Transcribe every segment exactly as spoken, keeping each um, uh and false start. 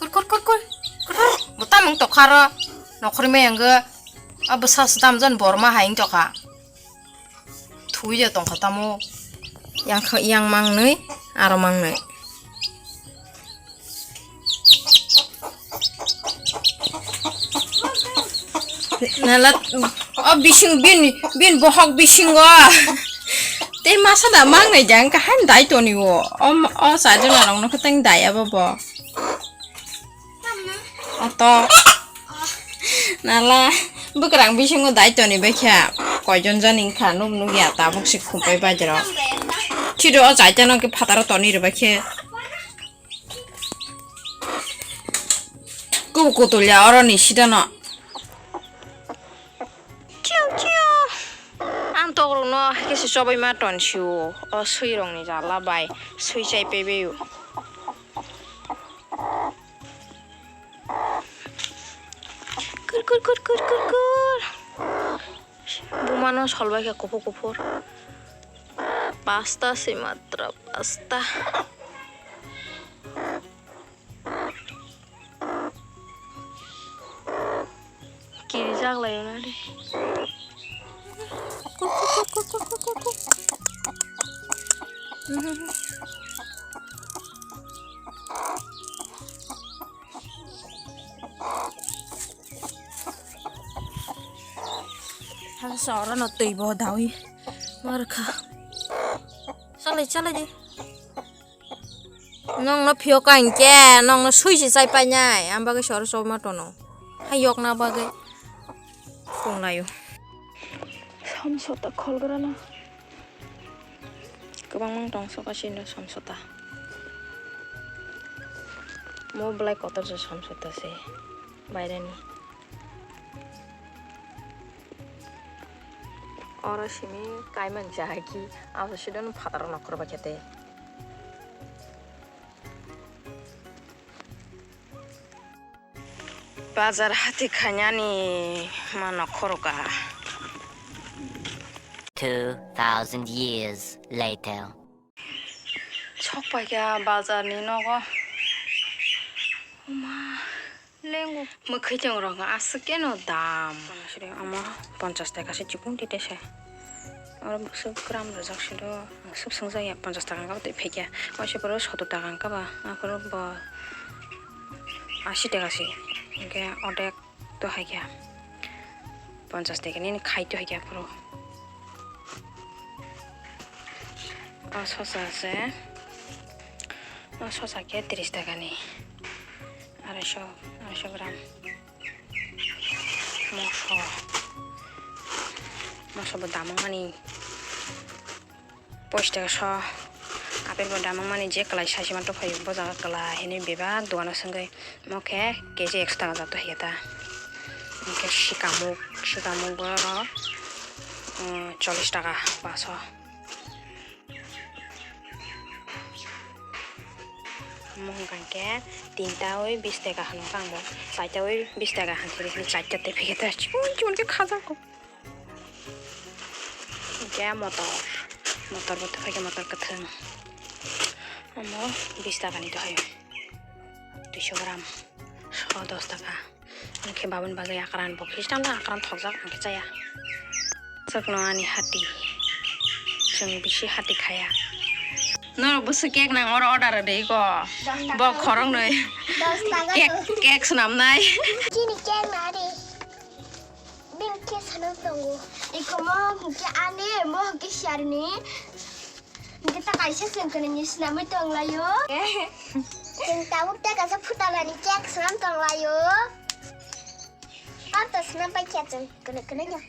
Kur, kur, kur, kur. Kur, kur. Bo tamung tokha ro. Nokhorwi mai ang go. A bwsa swdam jon borma hai wng tokha. Thuwi je tongkha tamo. Yang kha, yang mangnwi, aro mangnwi. Nala, o bising, bin, bin bohok bisingo. Tei masa da mangnai jang kaham dai toni o. O, o sajona rok no khe tang dai abo bo. Oto. Nala, bwkrang bisingo dai toni bai kha. Koijon jani wngkha, nuk nukya, tabuk se khumpai bajra. Khido o chaita no khe phataro toni rwbai khe. Kubu kutulya oro ni sida no. Chiu, chiu. Ang tokrok no hai khe se chobai ma ton sio. O sui rok ni jala bai sui chai pebe o. Kur, kur, kur, kur, kur, kur. Buma no sol bai khe kuphur kuphur. Pasta se matra pasta. Kirijak lai o na de. Haksa oro no twi bo dawi markha. Chalai, chalai di. Nong no phiyok ka hinkhe, nong no sui se chai painai, ang bagwi se oro chobma tono. Hai yok na bagwi. Tonglaio. Samsota kholgrana. Kwbangma tong soka sino samsota. Mo belai kotor se samsota se. Baireni. Oro simi kaimang jahai ki, abo sidon phataro nokhor bai khe te. Bazar hati khainani mano khoroka. Two thousand years later. Sok paikha bazar ni nogo. Oma, lengo. Mwkhwtwng rok aswk keno dam. Omo ponchas taka se chikon tite se. Oro bwswk gram rwjak se do. Ang swk swngjak ya, ponchas taka wngkha tei phekya. Waisa phuru sotor taka wngkha ba, aphuru bo asi taka se. Hinkhe odek to hai khe ponchas taka nini khai to hai khe aphuru. O sosa se, o sosa khe tris taka ni. Arai so, arai so gram. Moso, moso bo dam wngmani. Poish taka so, apple bo dam wngmani je kwlai saichima tongphaio, bo jaga kwlai hinwi bebak dogano swngwi, omo khe K G ekso taka jato hiya ta. Hinkhe sikamuk, sikamuk borok, um, chollish taka baso. Omo hwnkha khe tinta oi bis taka hwnwi khe ang bo, chaita oi bis taka hwnwi khe charta tei packet o chikon chikon khe khajak kho. Hinkhe motor, motor bo tongphai khe motor kwthwng. Omo bis taka ni tongphai o, duiso gram, so dos taka. Hinkhe baboni bagwi akran bo, Khristan da akran thokjak, hinkhe chaya. Chwkno ani hati, chwng bisi hati khaya. Norok bwswk cake nang oro order rwdi ko. Bo khoroknwi cake, cake swnamnai. Chini cake nari. Bini khe sana tongo. Iko mo hwnkhe ani, mo hwnkhe siyarni. Hwnkhe ta kaisa chwng kwnwi ni swnamwi tonglaio. Chwng tabuk ta kaisa phutalani cake swnam tonglaio. Abo to swnam pai khe chwng kwnwi kwnwi no.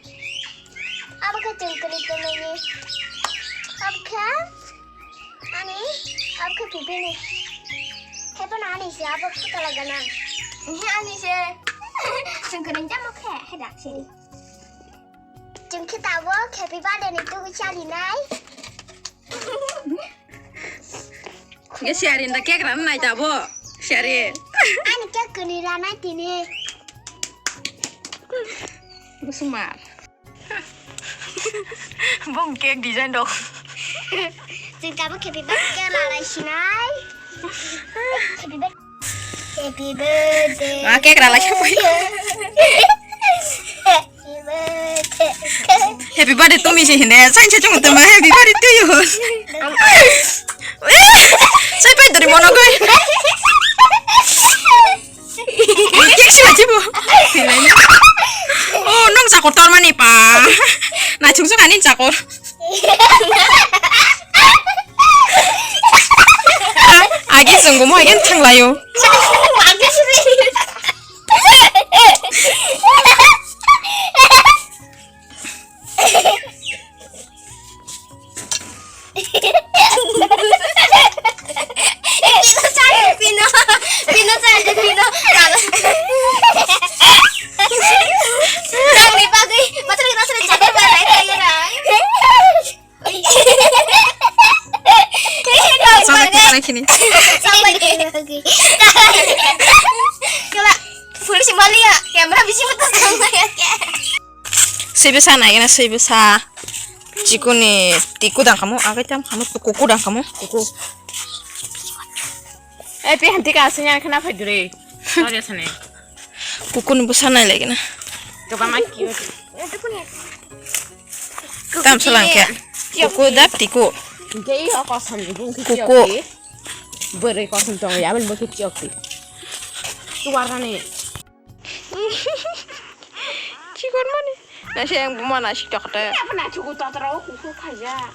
Abo khe chwng kwnwi kwnwi ni. Abo khe ani, abo khe pipini. Khe phano ani se abo phutala gana. Ehe ani se. Chwng kwnwi tamo khe, hai dak siri. Chwng khe tabuk happy birthday ni tugwi chalinai. Ge siari nda cake ran nai tabuk. Siari. Ani cake kwnwi ranai tini. Busumar. Bong cake design dok. Chwng tabuk happy birthday lalai sinai. Happy birthday. Happy birthday. Ma cake rala khe poi. Happy birthday. Happy birthday to me se hinde. Sai se chungo tama happy birthday to you. Sai pai dori mono goi. Cake si baji bo. Oh, nong chakor tor mani pa. Na chung chung ani chakor. Agi sunggumo agi thanglayo. Pino, pino, pino. Nangni bagwi, matwrwngno sri chakor bai bai khayo na. Sampai kita lagi nih. Sampai kita lagi. Kela, polisi mali ya, kamera bisi betul sama ya. Seibo sa nai na, seibo sa. Chikuni tiku dang kamu, agai tam kamu, kuku dang kamu, kuku. Eh, pi hanti ka asanya kana phai dure. Sorry sane. Kukuni bwsa nai lagi na. Kaba ma kiyo. Tam salang khe. Kuku dak tiku. Hingke i o kosom ni bung khe kuku. Bwrwi kosom tong ya, aboni bung khe chiyok ti. Tuwar nani. Chikon mani. Nasi yang buma nasi tokte. Apa na chuku totro kuku khaja.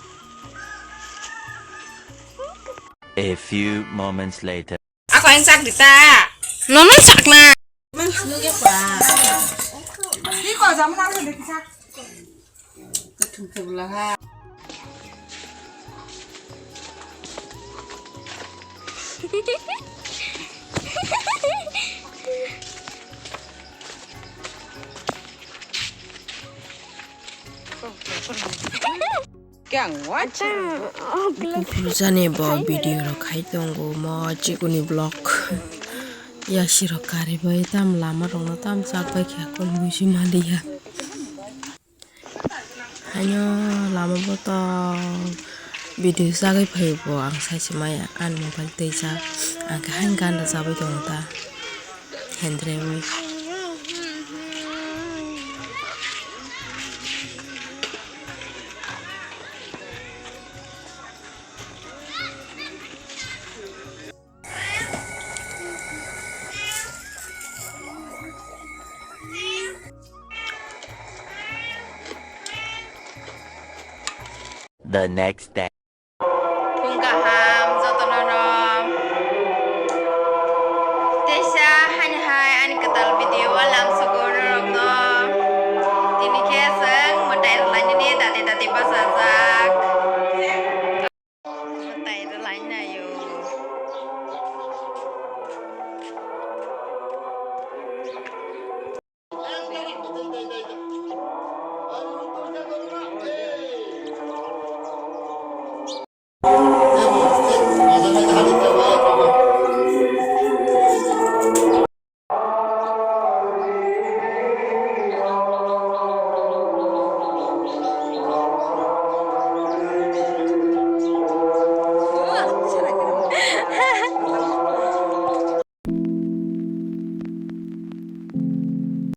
A few moments later. Ako yang sak dita. Nono sakna. Mang sunu ge pa. Ni ko jam na le dikisa. Kethum thebla ha. Jani bo video rok khai tongo mo chikuni vlog. Yasi rok kari bai tam lama rok no tam chak bai khe kon buji maliya. Haino lama bo to video chagwi phai bo ang sai se maya ani mobile twi jak ang khe haino gana chabai tongo ta hendrewi. The next day.